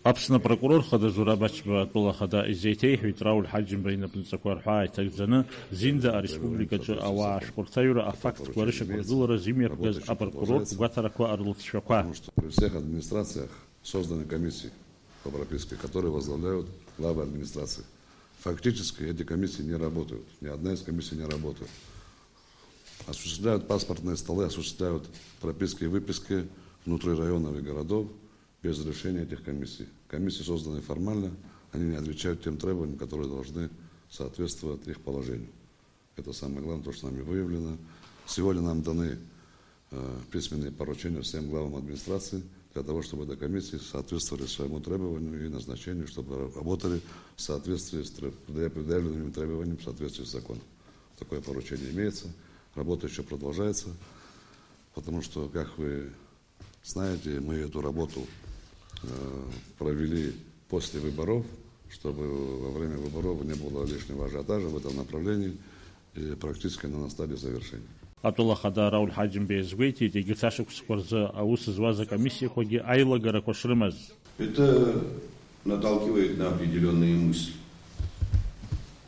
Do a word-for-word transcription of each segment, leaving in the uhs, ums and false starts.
Аԥсны апрокурор хада Зураб Ачба атәыла ахада изеиҭеиҳәеит Рауль Ҳаџьымба инапынҵақәа рҳәаа иҭагӡаны, Зинда ареспубликаҿы ауаа ашәҟәырҭаҩра афактқәа рышьақәыргылара зымҩаԥгаз апрокурортә гәаҭарақәа рлыҵшәақәа. Потому что при всех администрациях созданы комиссии по прописке, которые возглавляют главы администрации. Фактически эти комиссии не работают. Ни одна из комиссий не работает. Осуществляют паспортные столы, осуществляют прописки и выписки внутри районов и городов без решения этих комиссий. Комиссии созданы формально, они не отвечают тем требованиям, которые должны соответствовать их положению. Это самое главное, то, что нами выявлено. Сегодня нам даны э, письменные поручения всем главам администрации для того, чтобы эти комиссии соответствовали своему требованию и назначению, чтобы работали в соответствии с тре- предъявленными требованиями, в соответствии с законом. Такое поручение имеется, работа еще продолжается, потому что, как вы знаете, мы эту работу э, провели после выборов, чтобы во время выборов не было лишнего ажиотажа в этом направлении, и практически она на стадии завершения. Атәыла ахада Рауль Ҳаџьымба иазгәеиҭеит, егьырҭ ашықәсқәа рзы аус зуаз акомиссиақәагьы аилагарақәа шрымаз. Это наталкивает на определенные мысли.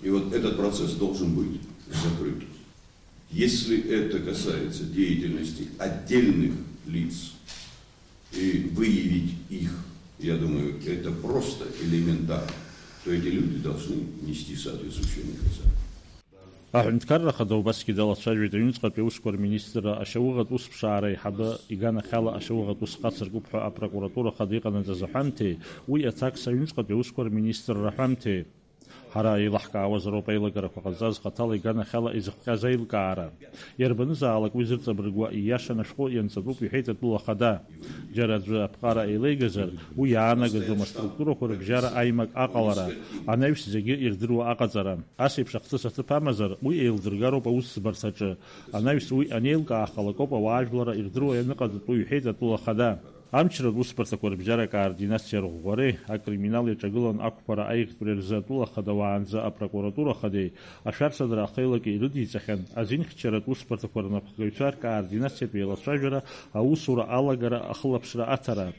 И вот этот процесс должен быть закрыт. Если это касается деятельности отдельных лиц, и выявить их, я думаю, это просто элементарно, то эти люди должны нести соответствующее наказание. Аҳәынҭқарра ахада убасгьы далацәажәеит аҩныҵҟатәи аусқәа рминистрра ашьауӷатә усԥшаара аиҳабы иганахьала ашьауӷатә ус хацыркуп ҳәа апрокуратура ахада иҟанаҵаз аҳәамҭеи, уи аҭакс аҩныҵҟатәи аусқәа рминистрра аҳәамҭеи. Ҳара еилаҳкаауазароуп аилагарақәа ҟазҵаз хаҭала иганахьала изыхҟьаз аилкаара. Иарбанызаалак уи зырҵабыргуа ииашаны ашәҟәы ианҵатәуп, иҳәеит атәыла ахада. Џьара аӡәы аԥҟара еилеигазар, уи иаанагаӡом аструктурақәа рыбжьара аимак аҟалара, анаҩс зегьы ирдыруа аҟаҵара. Ас еиԥш ахҭыс аҭыԥ амазар, уи еилдыргароуп аусӡбарҭаҿы. Анаҩс уи анеилкаахалак ауп ауаажәларра ирдыруа ианыҟаҵатәу, иҳәеит атәыла ахада. Амчра русбарҭақәа рыбжьара акоординациа рӷәӷәареи акриминал иаҿагылан ақәԥара аиӷьтәреи рзы атәыла хада уаанӡа апрокуратура хадеи ашәарҭадара ахеилаки ирыдиҵахьан азинхьчаратә усбарҭақәа рнапхгаҩцәа ркоординациатә еилацәажәара аусура алагара ахылаԥшра аҭара.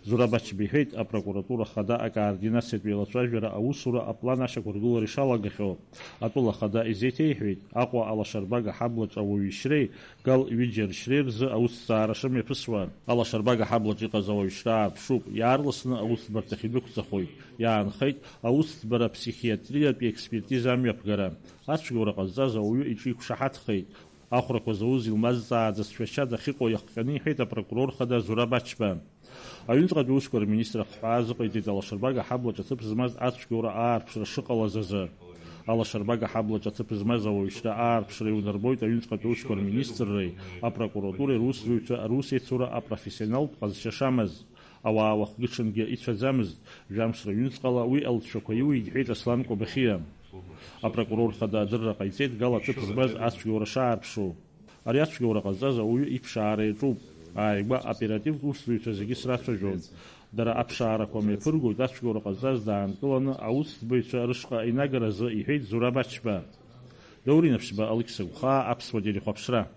Зураб Ачба иҳәеит, апрокуратура хада акоординациатә еилацәажәара аусура аплан ашьақәыргылара ишалагахьоу. Атәыла хада изеиҭеиҳәеит, Аҟәа алашарбага ҳаблаҿ ауаҩы ишьреи Гал ҩыџьа ршьреи рзы аусҭҵаара шымҩаԥысуа. Алашарбага ҳаблаҿ иҟаз ауаҩшьра аарԥшуп, иаарласны аусӡбарҭахь идәықәҵахоит. Иаанхеит аусӡбара аԥсихиатриатәи експертиза амҩаԥгара. Ацәгьоура ҟазҵаз ауаҩы иҿы иқәшаҳаҭхеит. Ахәрақәа зауз илмазҵааӡа сшәашьа дахьыҟоу иахҟьаны иҳәеит апрокурор хада Зураб Ачба. Аҩныҵҟатәи аусқәа рминистр ахҳәаа азыҟаиҵеит алашарбага ҳаблаҿ аҭыԥ змаз ацәгьоура аарԥшра шыҟалаз азы. Алашарбага ҳаблаҿ аҭыԥ змаз ауаҩшьра аарԥшра иунарбоит аҩныҵҟатәи аусқәа рминистрреи апрокуратуреи русзуҩцәа русеицура апрофессионалтә ҟазшьа шамаз. Ауаа уахгьы-ҽынгьы ицәаӡамызт, жәамш рыҩныҵҟала уи алҵшәақәа иуит, иҳәеит Аслан Кобахьиа. Апрокурор хада адырра ҟаиҵеит Гал аҭыԥ змаз ацәгьоура шаарԥшу. Ари ацәгьоура ҟазҵаз ауаҩы иԥшаара иаҿуп. Ааигәа аоперативтә усзуҩцәа зегьы срацәажәон. Дара аԥшаарақәа мҩаԥыргоит ацәгьоура ҟазҵаз даанкыланы аусӡбаҩцәа рышҟа инагаразы, иҳәеит Зураб Ачба. Даур Инаԥшьба, Алықьса Гәхаа, Аԥсуа телехәаԥшра.